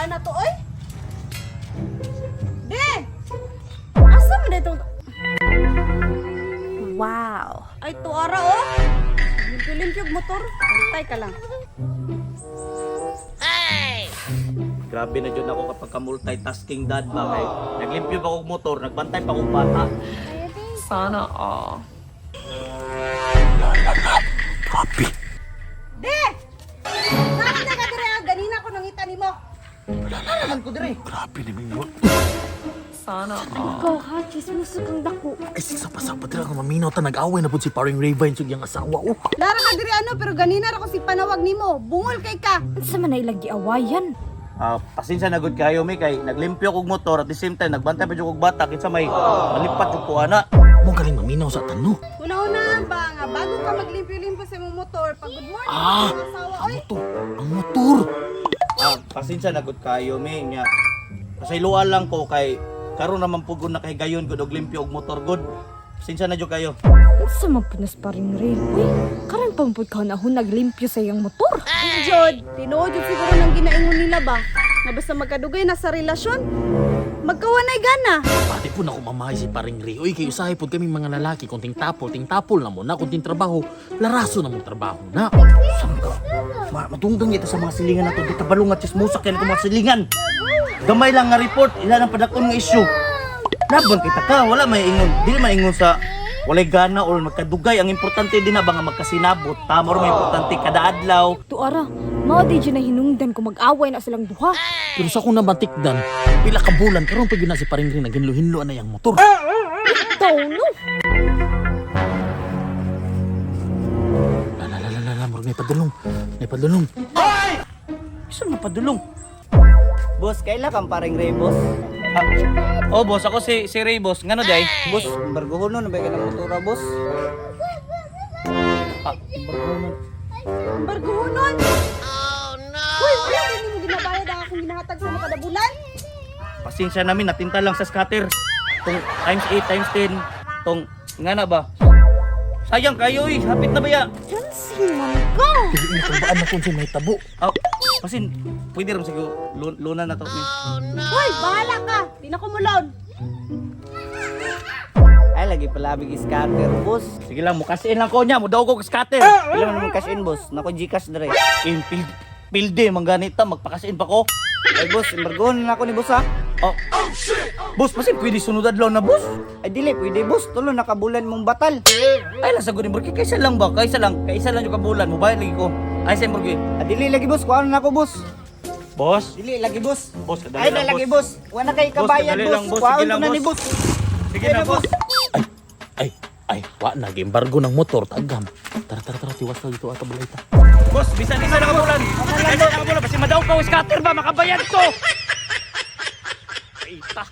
Ana to oy. De! Asa man dito? Wow. Ay tuara oh. Limpyo-limpyo og motor. Antay ka lang. Grabe na jud ako kapag ka-multitasking dad ba kay naglimpyo pa kog motor, nagbantay pa kog bata. Sana all. Grabe. De! Bakit na ka dire ah? Ganina ko nangita nimo. Naman ko dire. Grabe ni Ming. Sana all. Ikaw ha, chismoso kang dako. Ay, sa pasapad lang maminaw ta nag-away na pud si paring Ravine sa iyang asawa. Oh. Lara ka dire ano pero ganina ra ko si panawag nimo. Bungol kay ka. Unsa man na ilang giawayan? Ah, pasensya na gud kayo mi kay naglimpyo kog motor at the same time nagbantay pa jud kog bata kinsa may malipat jud ko ana. Mo galing maminaw sa tano. Una-una ba nga bago ka maglimpyo-limpyo sa imong motor, pag good morning Ah, sa imong asawa ang oy. motor. Ang motor. Ah, pasensya na gud kayo mi nya. Pasayloan lang ko kay karon naman pud na kay gayon gud og limpyo og motor gud. Pasensya na jud kayo. Unsa man pud nas paring Ray? Uy, karon pa man pud ka na naglimpyo sa iyang motor. Jod, tinuod jud siguro nang ginaingon nila ba? Nga basta magkadugay na sa relasyon, magkawanay gana. Pati po na mamahay si paring Ray. Uy, kay usahay po kaming mga lalaki. Kunting tapol, ting tapol na mo na. Kunting trabaho, laraso na mong trabaho na. Sam ka? Matungtong kita sa mga silingan nato di kabalo nga chismosa kay mga silingan. Gamay lang nga report, ila nang padakon nga issue. Laban kita ka, wala may ingon. Dili man ingon sa walay gana or magkadugay. Ang importante din na ba nga magkasinabot. Tama or may importante kada adlaw. Tuara, mao di jud na hinungdan kung mag-away na silang duha. Pero sa akong nabatikdan, pila ka bulan, karon pa gyud na si paring Ray naghinlo-hinlo na iyang motor. Itaw no. La la la la la, la, murag may padulong. May padulong. Isa na padulong. Boss, kaila kang paring Ray, boss? Ah, oh boss, ako si si Ray boss. Ngano day? Boss, bargohonon na ba ka ng motora, boss? Ah, bargohonon. Barguhonon. Oh no. Uy, wala din mo ginabayad ang akong ginahatag sa mga kada bulan. Pasensya namin natinta lang sa scatter. Tong times 8 times 10 tong ngana ba? Sayang kayo eh, hapit na ba ya? Chansi man ka. Dili na kulbaan na kung sa may tabo. Oh, pasin, pwede rin siguro luna na to. Mi. Uy, bahala ka. Di na ko mo loan. Ay, lagi palabig scatter, boss. Sige lang, mukasiin lang ko niya, mudaw ko scatter. Pila man naman cash in, boss? Nako Gcash dre. In pilde mangganita magpakasiin pa ko. Ay, boss, bargohonon na ako ni boss, ha? Oh. Boss, pasin pwede sunod adlaw na boss. Ay, dili, pwede, boss. Tulo, nakabulan mong batal. Ay lang sa gunin, Borgi, kaysa lang ba? Kaysa lang, kaysa lang yung kabulan, mobile lagi ko. Ay sa Borgi. Ay, dili lagi, boss. Kuhaan na ako, boss. Boss, Dili lagi, boss. boss, kadali Ay, lang, na lagi, boss. Wala kay Boss, kabayad, kadali boss. lang, boss. Sige Kuhaan lang, ko na ni boss. boss. Sige na, boss. Ay, ay, ay, wa na embargo ng motor tagam. Tara tara tara, tiwas na dito ata balay ta. Boss, bisan isa na kabulan. Bisan isa na kabulan, basta madaw ka scatter ba, makabayad ko. Ay, ta.